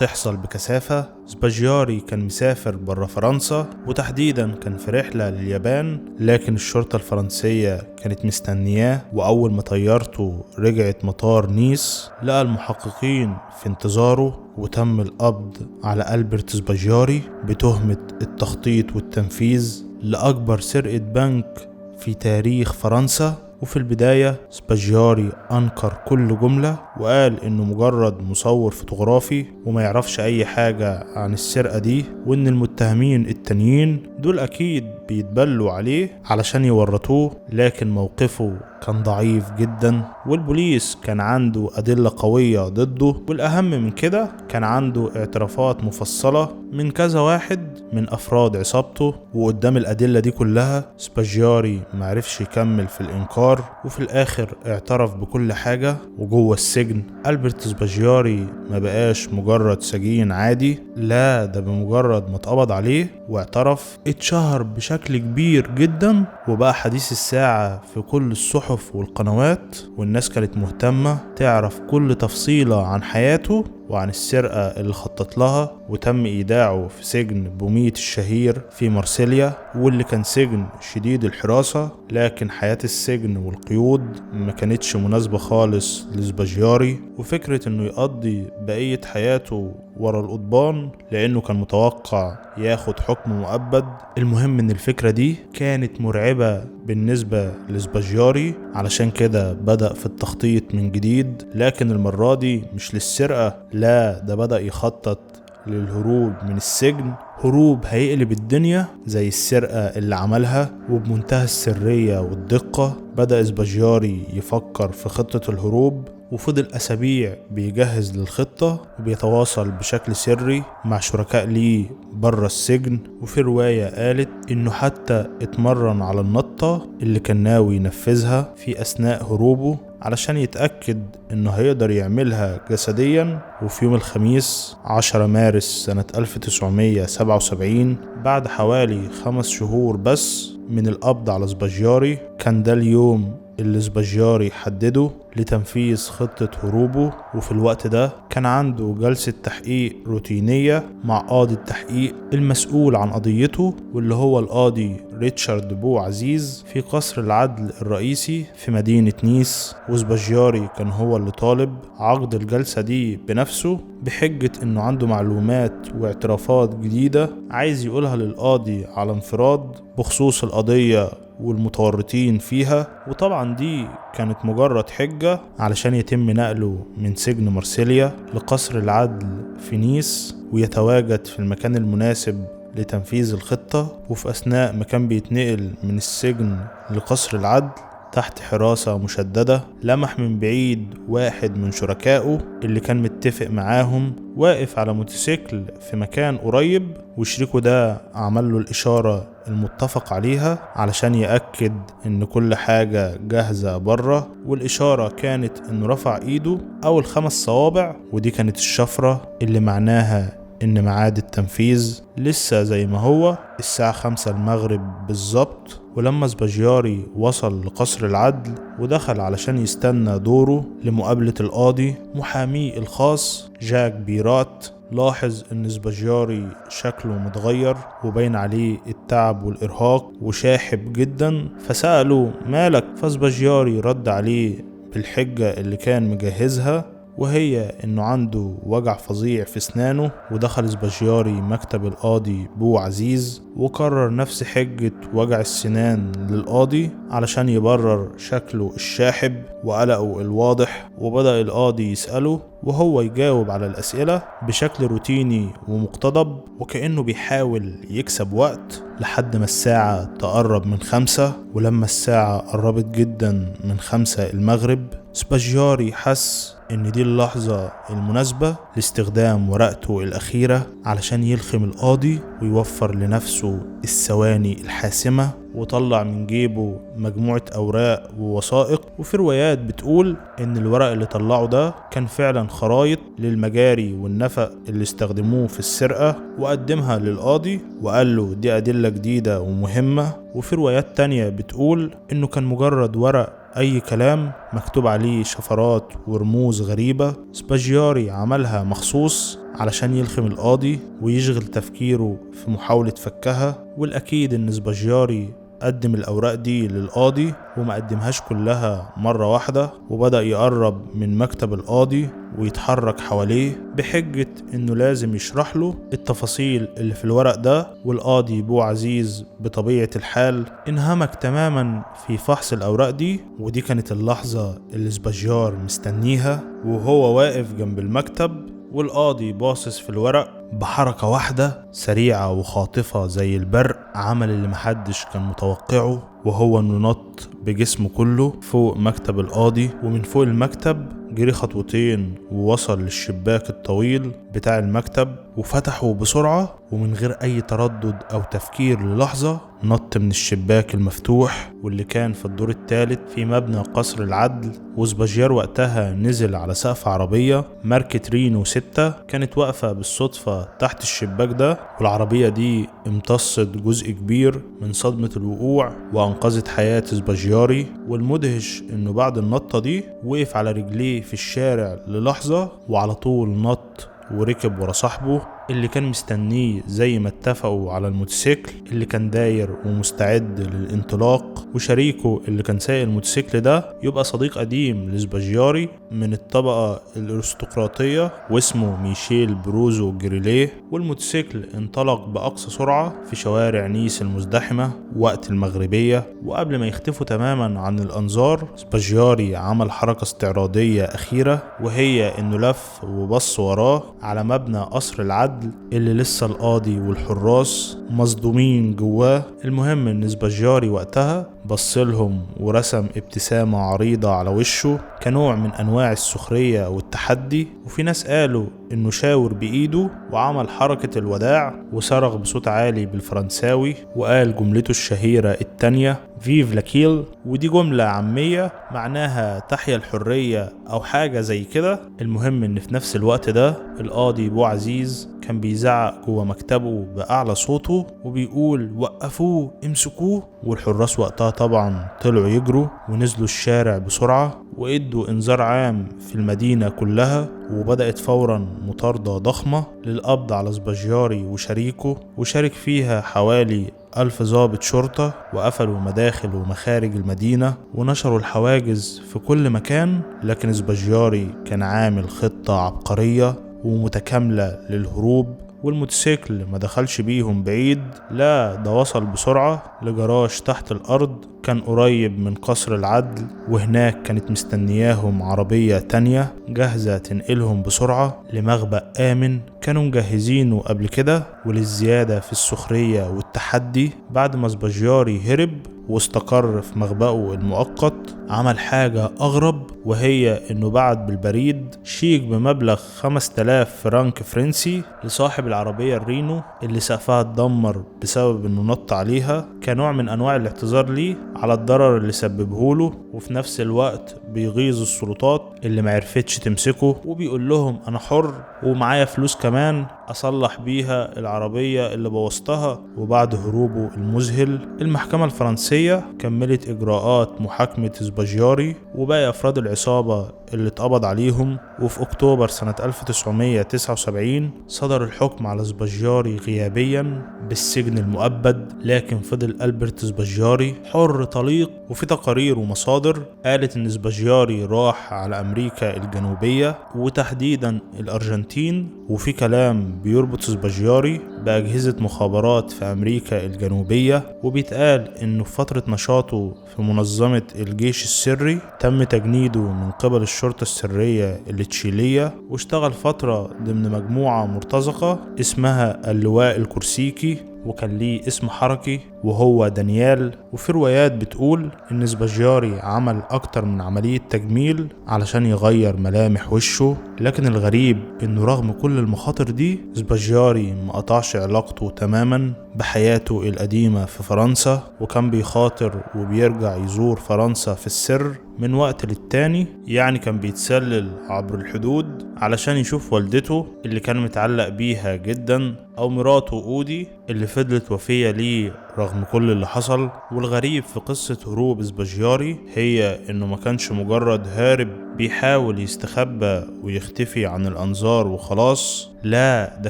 تحصل بكثافة. سباجياري كان مسافر برا فرنسا، وتحديدا كان في رحلة لليابان، لكن الشرطة الفرنسية كانت مستنياه، وأول ما طيارته رجعت مطار نيس لقى المحققين في انتظاره، وتم القبض على ألبرت سباجياري بتهمة التخطيط والتنفيذ لأكبر سرقة بنك في تاريخ فرنسا. وفي البداية سباجياري أنكر كل جملة وقال إنه مجرد مصور فوتوغرافي وما يعرفش أي حاجة عن السرقة دي، وإن المتهمين التانيين دول أكيد بيتبلوا عليه علشان يورطوه، لكن موقفه كان ضعيف جدا، والبوليس كان عنده أدلة قوية ضده، والأهم من كده كان عنده اعترافات مفصلة من كذا واحد من أفراد عصابته. وقدام الأدلة دي كلها سباجياري معرفش يكمل في الإنكار، وفي الآخر اعترف بكل حاجة. وجوه السجن ألبرت سباجياري ما بقاش مجرد سجين عادي، لا ده بمجرد ما اتقبض عليه واعترف اتشهر بشكل كبير جدا، وبقى حديث الساعة في كل الصحف والقنوات، والناس كانت مهتمة تعرف كل تفصيلة عن حياته وعن السرقة اللي خطط لها. وتم إيداعه في سجن بوميت الشهير في مارسيليا، واللي كان سجن شديد الحراسة، لكن حياة السجن والقيود ما كانتش مناسبة خالص لسباجياري، وفكرة انه يقضي بقية حياته ورا القضبان لانه كان متوقع ياخد حكم مؤبد. المهم ان الفكرة دي كانت مرعبة بالنسبة لسباجياري، علشان كده بدأ في التخطيط من جديد، لكن المرة دي مش للسرقة، لا ده بدأ يخطط للهروب من السجن، هروب هيقلب الدنيا زي السرقة اللي عملها. وبمنتهى السرية والدقة بدأ سباجياري يفكر في خطة الهروب، وفضل أسابيع بيجهز للخطة وبيتواصل بشكل سري مع شركاء ليه برا السجن. وفي رواية قالت إنه حتى اتمرن على النطة اللي كان ناوي ينفذها في أثناء هروبه علشان يتأكد إنه هيقدر يعملها جسديا. وفي يوم الخميس 10 مارس سنة 1977، بعد حوالي 5 شهور بس من القبض على سباجياري، كان ده اليوم اللي سباجياري حدده لتنفيذ خطة هروبه. وفي الوقت ده كان عنده جلسة تحقيق روتينية مع قاضي التحقيق المسؤول عن قضيته، واللي هو القاضي ريتشارد بو عزيز في قصر العدل الرئيسي في مدينة نيس. وسباجياري كان هو اللي طالب عقد الجلسة دي بنفسه، بحجة انه عنده معلومات واعترافات جديدة عايز يقولها للقاضي على انفراد بخصوص القضية والمتورطين فيها. وطبعا دي كانت مجرد حجة علشان يتم نقله من سجن مارسيليا لقصر العدل في نيس، ويتواجد في المكان المناسب لتنفيذ الخطة. وفي أثناء ما كان بيتنقل من السجن لقصر العدل تحت حراسة مشددة، لمح من بعيد واحد من شركائه اللي كان متفق معاهم واقف على موتوسيكل في مكان قريب، وشريكه ده عمل له الإشارة المتفق عليها علشان يأكد إن كل حاجة جاهزة بره. والإشارة كانت إنه رفع إيده أول 5 صوابع، ودي كانت الشفرة اللي معناها إن ميعاد التنفيذ لسه زي ما هو الساعة 5 المغرب بالظبط. ولما سباجياري وصل لقصر العدل ودخل علشان يستنى دوره لمقابلة القاضي، محاميه الخاص جاك بيرات لاحظ ان سباجياري شكله متغير وبين عليه التعب والإرهاق وشاحب جدا، فسأله مالك؟ فسباجياري رد عليه بالحجة اللي كان مجهزها، وهي انه عنده وجع فظيع في اسنانه. ودخل سباجياري مكتب القاضي بو عزيز وكرر نفس حجة وجع السنان للقاضي علشان يبرر شكله الشاحب وقلقه الواضح. وبدأ القاضي يسأله وهو يجاوب على الأسئلة بشكل روتيني ومقتضب، وكأنه بيحاول يكسب وقت لحد ما الساعة تقرب من 5. ولما الساعة قربت جدا من 5 المغرب، سباجياري حس ان دي اللحظة المناسبة لاستخدام ورقته الأخيرة علشان يلخم القاضي ويوفر لنفسه الثواني الحاسمة. وطلع من جيبه مجموعة أوراق ووثائق، وفي روايات بتقول إن الورق اللي طلعه ده كان فعلا خرايط للمجاري والنفق اللي استخدموه في السرقة، وقدمها للقاضي وقال له دي أدلة جديدة ومهمة. وفي روايات تانية بتقول إنه كان مجرد ورق أي كلام مكتوب عليه شفرات ورموز غريبة سباجياري عملها مخصوص علشان يلخم القاضي ويشغل تفكيره في محاولة فكها. والأكيد إن سباجياري قدم الأوراق دي للقاضي وما قدمهاش كلها مرة واحدة، وبدأ يقرب من مكتب القاضي ويتحرك حواليه بحجة إنه لازم يشرح له التفاصيل اللي في الورق ده. والقاضي بو عزيز بطبيعة الحال انهمك تماما في فحص الأوراق دي، ودي كانت اللحظة اللي سباجيار مستنيها وهو واقف جنب المكتب والقاضي باصص في الورق. بحركة واحدة سريعة وخاطفة زي البرق عمل اللي محدش كان متوقعه، وهو انه نط بجسمه كله فوق مكتب القاضي، ومن فوق المكتب جري خطوتين ووصل للشباك الطويل بتاع المكتب وفتحه بسرعة، ومن غير أي تردد أو تفكير للحظة نط من الشباك المفتوح واللي كان في الدور الثالث في مبنى قصر العدل. وسباجيار وقتها نزل على سقف عربية ماركة رينو 6 كانت واقفة بالصدفة تحت الشباك ده، والعربية دي امتصت جزء كبير من صدمة الوقوع وأنقذت حياة سباجياري. والمدهش إنه بعد النطة دي وقف على رجليه في الشارع للحظة وعلى طول نط وركب ورا صاحبه اللي كان مستنيه زي ما اتفقوا على الموتوسيكل اللي كان داير ومستعد للانطلاق. وشريكه اللي كان سايق الموتوسيكل ده يبقى صديق قديم لسباجياري من الطبقة الارستقراطية واسمه ميشيل بروزو جريليه. والموتوسيكل انطلق بأقصى سرعة في شوارع نيس المزدحمة وقت المغربية، وقبل ما يختفوا تماما عن الأنظار سباجياري عمل حركة استعراضية أخيرة، وهي انه لف وبص وراه على مبنى قصر العدل اللي لسه القاضي والحراس مصدومين جواه. المهم ان سباجياري وقتها بصلهم ورسم ابتسامة عريضة على وشه كنوع من انواع السخرية والتحدي، وفي ناس قالوا انه شاور بايده وعمل حركة الوداع وصرخ بصوت عالي بالفرنساوي وقال جملته الشهيرة التانية Vive la kill، ودي جملة عامية معناها تحيا الحرية او حاجة زي كده. المهم ان في نفس الوقت ده القاضي بو عزيز كان بيزعق جوه مكتبه بأعلى صوته وبيقول وقفوه امسكوه، والحراس وقتها طبعا طلعوا يجروا ونزلوا الشارع بسرعة وادوا انذار عام في المدينة كلها، وبدأت فورا مطاردة ضخمة للقبض على سباجياري وشريكه، وشارك فيها حوالي 1000 ضابط شرطة، وقفلوا مداخل ومخارج المدينة ونشروا الحواجز في كل مكان. لكن سباجياري كان عامل خطة عبقرية ومتكاملة للهروب، والموتوسيكل ما دخلش بيهم بعيد، لا ده وصل بسرعة لجراج تحت الأرض كان قريب من قصر العدل، وهناك كانت مستنياهم عربية تانية جاهزة تنقلهم بسرعة لمخبأ آمن كانوا مجهزينه قبل كده. وللزيادة في السخرية والتحدي، بعد ما سباجياري هرب واستقر في مخبأه المؤقت عمل حاجة أغرب، وهي إنه بعت بالبريد شيك بمبلغ 5000 فرنك فرنسي لصاحب العربية الرينو اللي سقفها اتدمر بسبب إنه نط عليها، كنوع من أنواع الاعتذار ليه على الضرر اللي سببهوله، وفي نفس الوقت بيغيظ السلطات اللي معرفتش تمسكه وبيقول لهم أنا حر ومعايا فلوس كمان أصلح بيها العربية اللي بوظتها. وبعد هروبه المذهل المحكمة الفرنسية كملت إجراءات محاكمة سباجياري وباقي أفراد العصابة اللي اتقبض عليهم، وفي أكتوبر سنة 1979 صدر الحكم على سباجياري غيابيا بالسجن المؤبد، لكن فضل ألبرت سباجياري حر طليق. وفي تقارير ومصادر قالت إن سباجياري راح على أمريكا الجنوبية وتحديدا الأرجنتين، وفي كلام بيربط سباجياري بأجهزة مخابرات في أمريكا الجنوبية، وبيتقال إنه في فترة نشاطه في منظمة الجيش السري تم تجنيده من قبل الشرطة السرية التشيلية، واشتغل فترة ضمن مجموعة مرتزقة اسمها اللواء الكورسيكي، وكان ليه اسم حركي وهو دانيال. وفي روايات بتقول ان سباجياري عمل اكتر من عملية تجميل علشان يغير ملامح وشه، لكن الغريب انه رغم كل المخاطر دي سباجياري ما قطعش علاقته تماما بحياته القديمة في فرنسا، وكان بيخاطر وبيرجع يزور فرنسا في السر من وقت للتاني، يعني كان بيتسلل عبر الحدود علشان يشوف والدته اللي كان متعلق بيها جدا، او مراته اودي اللي فضلت وفية ليه رغم كل اللي حصل. والغريب في قصة هروب سباجياري هي انه ما كانش مجرد هارب بيحاول يستخبى ويختفي عن الأنظار وخلاص، لا ده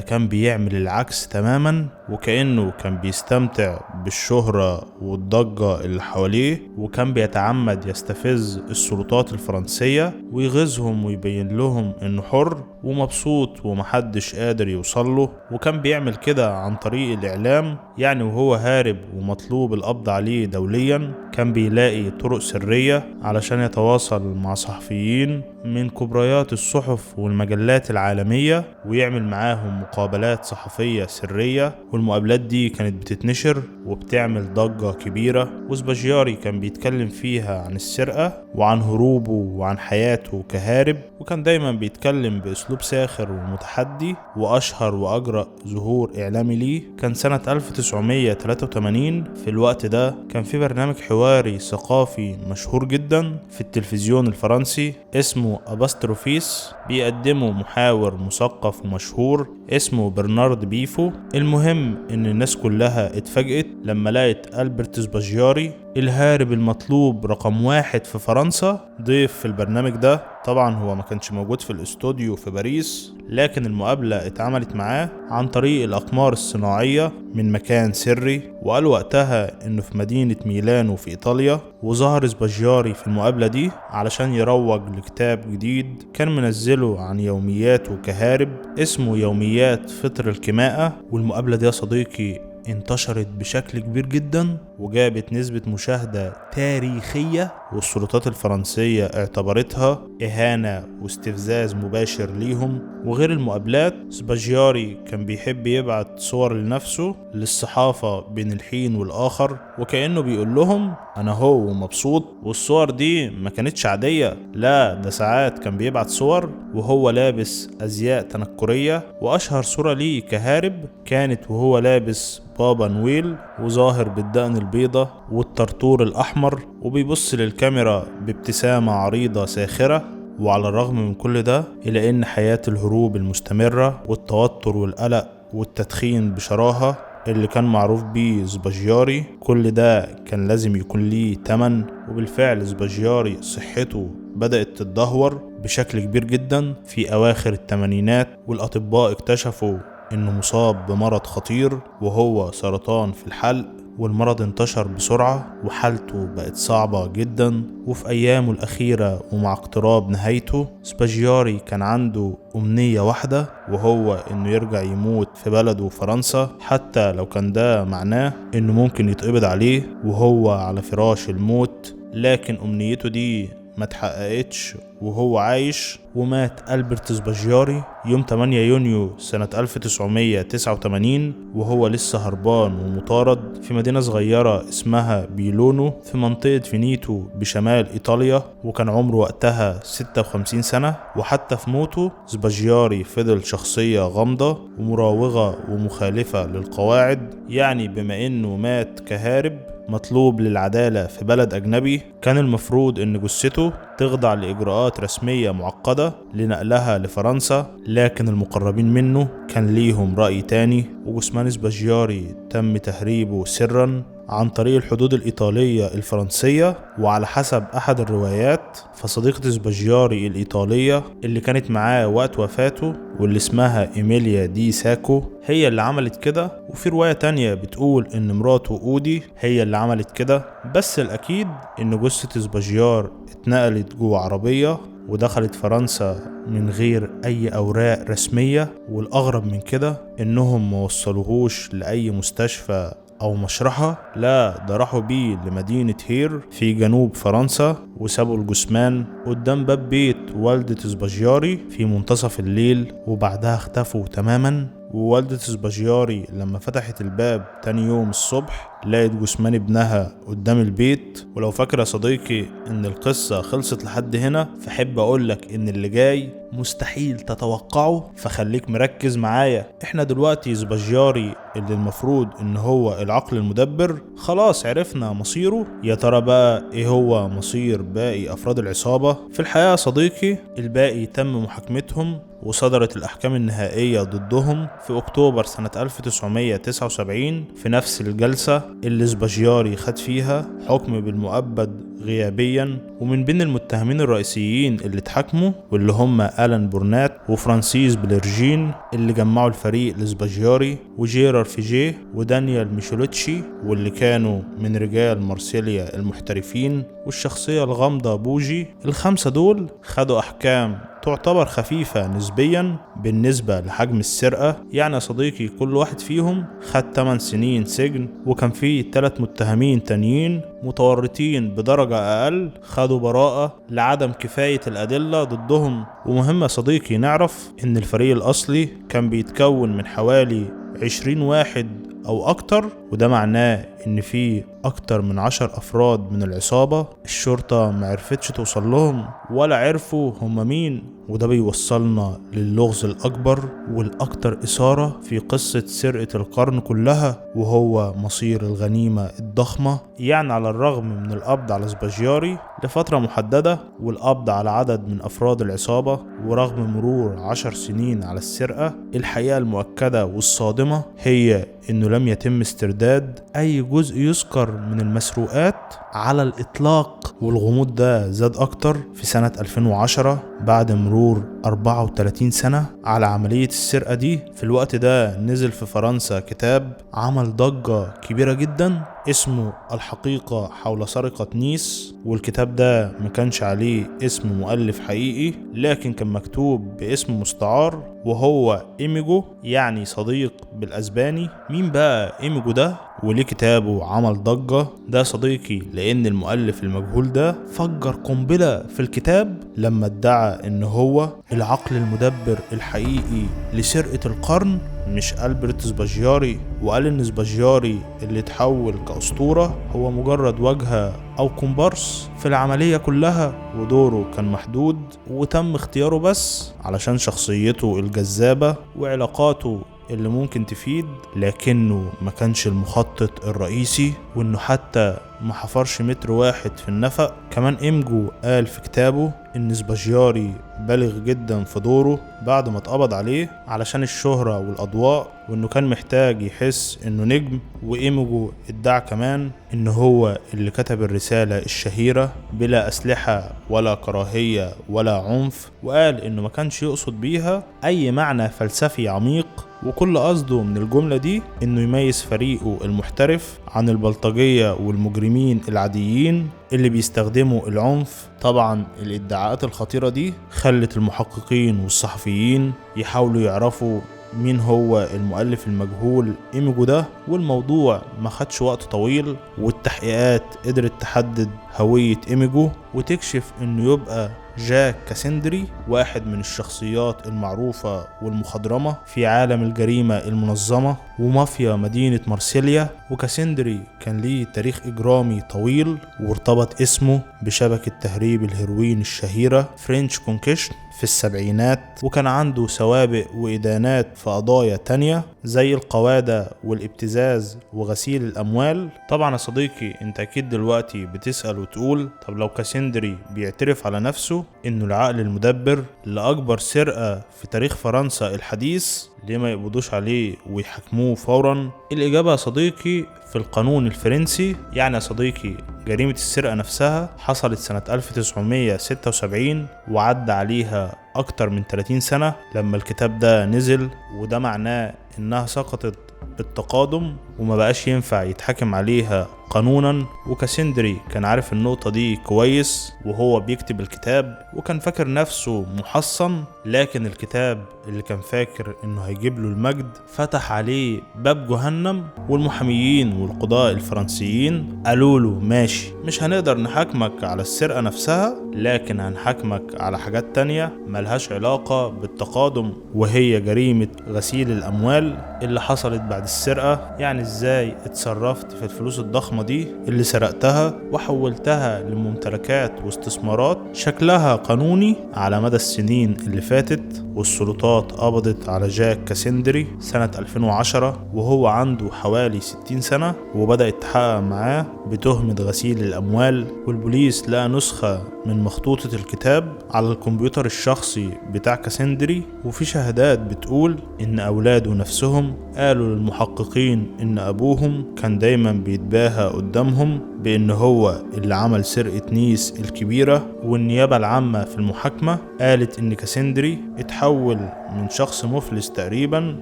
كان بيعمل العكس تماما، وكأنه كان بيستمتع بالشهرة والضجة اللي حواليه، وكان بيتعمد يستفز السلطات الفرنسية ويغيظهم ويبين لهم انه حر ومبسوط ومحدش قادر يوصله. وكان بيعمل كده عن طريق الإعلام، يعني وهو هارب ومطلوب القبض عليه دوليا كان بيلاقي طرق سرية علشان يتواصل مع صحفيين من كبريات الصحف والمجلات العالمية ويعمل معاهم مقابلات صحفية سرية، والمقابلات دي كانت بتتنشر وبتعمل ضجة كبيرة. وسباجياري كان بيتكلم فيها عن السرقة وعن هروبه وعن حياته كهارب، وكان دايما بيتكلم بأسلوب ساخر ومتحدي. وأشهر وأجرأ ظهور إعلامي ليه كان سنة 1983. في الوقت ده كان في برنامج حواري ثقافي مشهور جدا في التلفزيون الفرنسي اسمه أباستروفيس، بيقدمه محاور مثقف ومشهور اسمه برنارد بيفو. المهم ان الناس كلها اتفاجئت لما لقت ألبرت سباجياري الهارب المطلوب رقم 1 في فرنسا ضيف في البرنامج ده. طبعا هو ما كانش موجود في الاستوديو في باريس، لكن المقابلة اتعملت معاه عن طريق الأقمار الصناعية من مكان سري، وقال وقتها انه في مدينة ميلانو في إيطاليا. وظهر سباجياري في المقابلة دي علشان يروج لكتاب جديد كان منزله عن يومياته كهارب اسمه يوميات فطر الكماءة. والمقابلة دي يا صديقي انتشرت بشكل كبير جدا وجابت نسبة مشاهدة تاريخية، والسلطات الفرنسية اعتبرتها إهانة واستفزاز مباشر ليهم. وغير المقابلات، سباجياري كان بيحب يبعت صور لنفسه للصحافة بين الحين والآخر، وكأنه بيقول لهم أنا هو مبسوط. والصور دي ما كانتش عادية، لا ده ساعات كان بيبعت صور وهو لابس أزياء تنكرية. وأشهر صورة ليه كهارب كانت وهو لابس بابا نويل وظاهر بالدقن البيضة والطرطور الأحمر وبيبص للكاميرا بابتسامة عريضة ساخرة. وعلى الرغم من كل ده إلا أن حياة الهروب المستمرة والتوتر والقلق والتدخين بشراهة اللي كان معروف بيه سباجياري، كل ده كان لازم يكون ليه تمن. وبالفعل سباجياري صحته بدأت تتدهور بشكل كبير جدا في أواخر الثمانينات، والأطباء اكتشفوا إنه مصاب بمرض خطير وهو سرطان في الحلق، والمرض انتشر بسرعة وحالته بقت صعبة جدا. وفي أيامه الأخيرة ومع اقتراب نهايته، سباجياري كان عنده أمنية واحدة، وهو إنه يرجع يموت في بلده فرنسا، حتى لو كان ده معناه إنه ممكن يتقبض عليه وهو على فراش الموت. لكن أمنيته دي ما تحققتش وهو عايش، ومات ألبرت سباجياري يوم 8 يونيو سنة 1989 وهو لسه هربان ومطارد في مدينة صغيرة اسمها بيلونو في منطقة فينيتو بشمال إيطاليا، وكان عمره وقتها 56 سنة. وحتى في موته سباجياري فضل شخصية غامضة ومراوغة ومخالفة للقواعد، يعني بما إنه مات كهارب مطلوب للعدالة في بلد أجنبي، كان المفروض إن جثته تخضع لإجراءات رسمية معقدة لنقلها لفرنسا، لكن المقربين منه كان ليهم رأي تاني، وجثمان سباجياري تم تهريبه سرا عن طريق الحدود الإيطالية الفرنسية. وعلى حسب أحد الروايات فصديقة سباجياري الإيطالية اللي كانت معاه وقت وفاته واللي اسمها إيميليا دي ساكو هي اللي عملت كده، وفي رواية تانية بتقول إن مراته أودي هي اللي عملت كده. بس الأكيد إن جثة سباجيار اتنقلت جوه عربية ودخلت فرنسا من غير أي أوراق رسمية، والأغرب من كده إنهم ما وصلوهوش لأي مستشفى أو مشرحة، لا ده راحوا بيه لمدينة هير في جنوب فرنسا وسابوا الجثمان قدام باب بيت والدة سباجياري في منتصف الليل، وبعدها اختفوا تماما. ووالدة سباجياري لما فتحت الباب تاني يوم الصبح لقت جثمان ابنها قدام البيت. ولو فاكر يا صديقي ان القصة خلصت لحد هنا، فحب اقولك ان اللي جاي مستحيل تتوقعه، فخليك مركز معايا. احنا دلوقتي سباجياري اللي المفروض ان هو العقل المدبر خلاص عرفنا مصيره، يا ترى بقى ايه هو مصير باقي افراد العصابة؟ في الحقيقة يا صديقي الباقي تم محاكمتهم وصدرت الأحكام النهائية ضدهم في أكتوبر سنة 1979 في نفس الجلسة اللي سباجياري خد فيها حكم بالمؤبد غيابيا. ومن بين المتهمين الرئيسيين اللي اتحاكموا واللي هم ألان بورنات وفرانسيس بليرجين اللي جمعوا الفريق لسباجياري، وجيرار فيجيه ودانيال ميشيلوتشي واللي كانوا من رجال مارسيليا المحترفين، والشخصية الغامضة بوجي. الخمسة دول خدوا أحكام تعتبر خفيفة نسبيا بالنسبة لحجم السرقة. يعني يا صديقي كل واحد فيهم خد 8 سنين سجن، وكان فيه 3 متهمين تانيين متورطين بدرجة أقل خدوا براءة لعدم كفاية الأدلة ضدهم. ومهم يا صديقي نعرف إن الفريق الأصلي كان بيتكون من حوالي 20 واحد أو أكتر، وده معناه إن في أكتر من 10 أفراد من العصابة الشرطة معرفتش توصل لهم ولا عرفوا هم مين. وده بيوصلنا للغز الأكبر والأكتر إثارة في قصة سرقة القرن كلها، وهو مصير الغنيمة الضخمة. يعني على الرغم من القبض على سباجياري لفترة محددة والقبض على عدد من أفراد العصابة، ورغم مرور 10 سنين على السرقة، الحقيقة المؤكدة والصادمة هي إنه لم يتم استرداد أي جزء يذكر من المسروقات على الإطلاق. والغموض ده زاد أكتر في سنة 2010 بعد مرور 34 سنة على عملية السرقة دي. في الوقت ده نزل في فرنسا كتاب عمل ضجة كبيرة جدا اسمه الحقيقة حول سرقة نيس، والكتاب ده ما كانش عليه اسم مؤلف حقيقي، لكن كان مكتوب باسم مستعار وهو إيميجو، يعني صديق بالأسباني. مين بقى إيميجو ده وليه كتابه عمل ضجة؟ ده صديقي لأن المؤلف المجهول ده فجر قنبلة في الكتاب لما ادعى إن هو العقل المدبر الحقيقي لسرقة القرن، مش ألبرت سباجياري. وقال إن سباجياري اللي اتحول كأسطورة هو مجرد واجهة أو كومبارس في العملية كلها، ودوره كان محدود وتم اختياره بس علشان شخصيته الجذابة وعلاقاته اللي ممكن تفيد، لكنه ما كانش المخطط الرئيسي، وانه حتى ما حفرش متر واحد في النفق. كمان إيمجو قال في كتابه ان سباجياري بالغ جدا في دوره بعد ما اتقبض عليه علشان الشهرة والأضواء، وانه كان محتاج يحس انه نجم. وإيمجو ادعى كمان ان هو اللي كتب الرسالة الشهيرة بلا أسلحة ولا كراهية ولا عنف، وقال انه ما كانش يقصد بيها اي معنى فلسفي عميق، وكل قصده من الجملة دي انه يميز فريقه المحترف عن البلطجية والمجرمين العاديين اللي بيستخدموا العنف. طبعا الادعاءات الخطيرة دي خلت المحققين والصحفيين يحاولوا يعرفوا مين هو المؤلف المجهول إيميجو ده، والموضوع ما خدش وقت طويل، والتحقيقات قدرت تحدد هوية إيميجو وتكشف انه يبقى جاك كاسندري، واحد من الشخصيات المعروفة والمخضرمة في عالم الجريمة المنظمة ومافيا مدينة مارسيليا. وكاسندري كان ليه تاريخ إجرامي طويل، وارتبط اسمه بشبكة تهريب الهيروين الشهيرة French Connection في السبعينات، وكان عنده سوابق وإدانات في قضايا تانية زي القوادة والابتزاز وغسيل الأموال. طبعا يا صديقي انت أكيد دلوقتي بتسأل وتقول طب لو كاسندري بيعترف على نفسه انه العقل المدبر لأكبر سرقة في تاريخ فرنسا الحديث، ليه ما يقبضوش عليه ويحاكموه فورا؟ الإجابة يا صديقي في القانون الفرنسي. يعني يا صديقي جريمة السرقة نفسها حصلت سنة 1976 وعدى عليها أكتر من 30 سنة لما الكتاب ده نزل، وده معناه إنها سقطت بالتقادم وما بقاش ينفع يتحكم عليها قانونا. وكاسندري كان عارف النقطة دي كويس وهو بيكتب الكتاب، وكان فاكر نفسه محصن، لكن الكتاب اللي كان فاكر انه هيجيب له المجد فتح عليه باب جهنم. والمحاميين والقضاء الفرنسيين قالوا له ماشي، مش هنقدر نحاكمك على السرقة نفسها، لكن هنحاكمك على حاجات تانية ملهاش علاقة بالتقادم، وهي جريمة غسيل الأموال اللي حصلت بعد السرقة. يعني ازاي اتصرفت في الفلوس الضخمة الضخمة دي اللي سرقتها وحولتها لممتلكات واستثمارات شكلها قانوني على مدى السنين اللي فاتت. والسلطات قبضت على جاك كاسندري سنة 2010 وهو عنده حوالي 60 سنة، وبدأت تحقق معاه بتهمة غسيل الأموال. والبوليس لقى نسخة من مخطوطة الكتاب على الكمبيوتر الشخصي بتاع كاسندري، وفي شهادات بتقول إن أولاده نفسهم قالوا للمحققين إن أبوهم كان دايما بيتباهى قدامهم بإن هو اللي عمل سرقة نيس الكبيرة. والنيابة العامة في المحاكمة قالت إن كاسندري اتحول من شخص مفلس تقريبا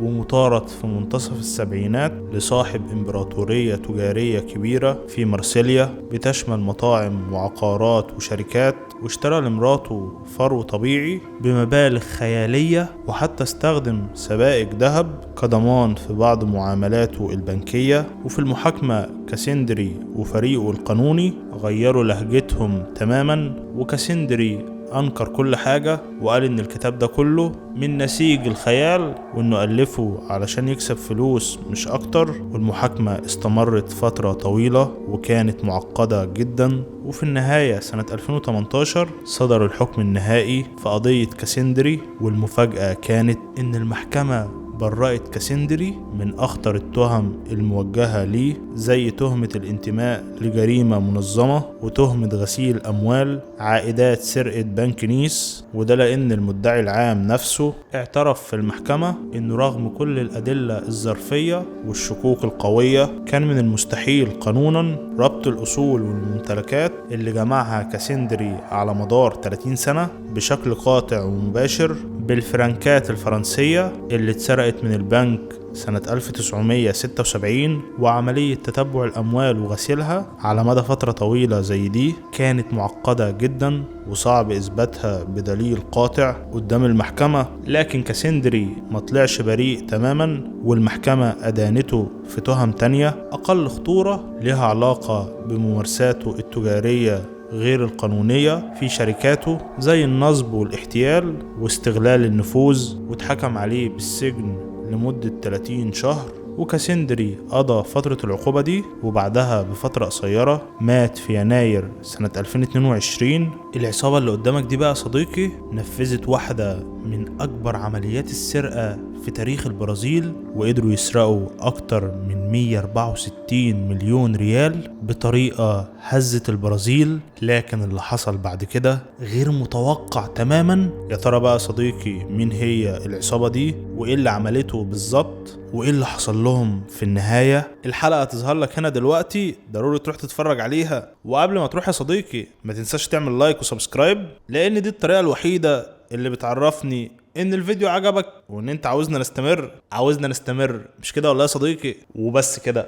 ومطارد في منتصف السبعينات لصاحب إمبراطورية تجارية كبيرة في مارسيليا بتشمل مطاعم وعقارات وشركات، واشترى لمراته فرو طبيعي بمبالغ خيالية، وحتى استخدم سبائك ذهب كضمان في بعض معاملاته البنكية. وفي المحاكمة كاسندري وفريقه القانوني غيروا لهجتهم تماما، وكاسندري أنكر كل حاجة وقال إن الكتاب ده كله من نسيج الخيال وإنه ألفه علشان يكسب فلوس مش أكتر. والمحاكمة استمرت فترة طويلة وكانت معقدة جدا، وفي النهاية سنة 2018 صدر الحكم النهائي في قضية كاسندري. والمفاجأة كانت إن المحكمة برأت كاسندري من أخطر التهم الموجهة ليه، زي تهمة الانتماء لجريمة منظمة وتهمة غسيل أموال عائدات سرقة بنك نيس. وده لأن المدعي العام نفسه اعترف في المحكمة إنه رغم كل الأدلة الظرفية والشكوك القوية كان من المستحيل قانونا ربط الأصول والممتلكات اللي جمعها كاسندري على مدار 30 سنة بشكل قاطع ومباشر بالفرنكات الفرنسية اللي اتسرقت من البنك سنة 1976. وعملية تتبع الأموال وغسيلها على مدى فترة طويلة زي دي كانت معقدة جدا وصعب إثباتها بدليل قاطع قدام المحكمة، لكن كاسندري ما طلعش بريء تماما، والمحكمة أدانته في تهم تانية أقل خطورة لها علاقة بممارساته التجارية غير القانونية في شركاته زي النصب والاحتيال واستغلال النفوذ، واتحكم عليه بالسجن لمدة 30 شهر. وكاسندري قضى فترة العقوبة دي، وبعدها بفترة قصيرة مات في يناير سنة 2022. العصابة اللي قدامك دي بقى صديقي نفذت واحدة من أكبر عمليات السرقة في تاريخ البرازيل، وقدروا يسرقوا أكتر من 164 مليون ريال بطريقة هزت البرازيل. لكن اللي حصل بعد كده غير متوقع تماما. يا ترى بقى صديقي مين هي العصابة دي، وإيه اللي عملته بالظبط، وإيه اللي حصل لهم في النهاية؟ الحلقة هتظهر لك هنا دلوقتي، ضروري تروح تتفرج عليها. وقبل ما تروح يا صديقي ما تنساش تعمل like و subscribe، لأن دي الطريقة الوحيدة اللي بتعرفني ان الفيديو عجبك وان انت عاوزنا نستمر، مش كده ولا يا صديقي؟ وبس كده.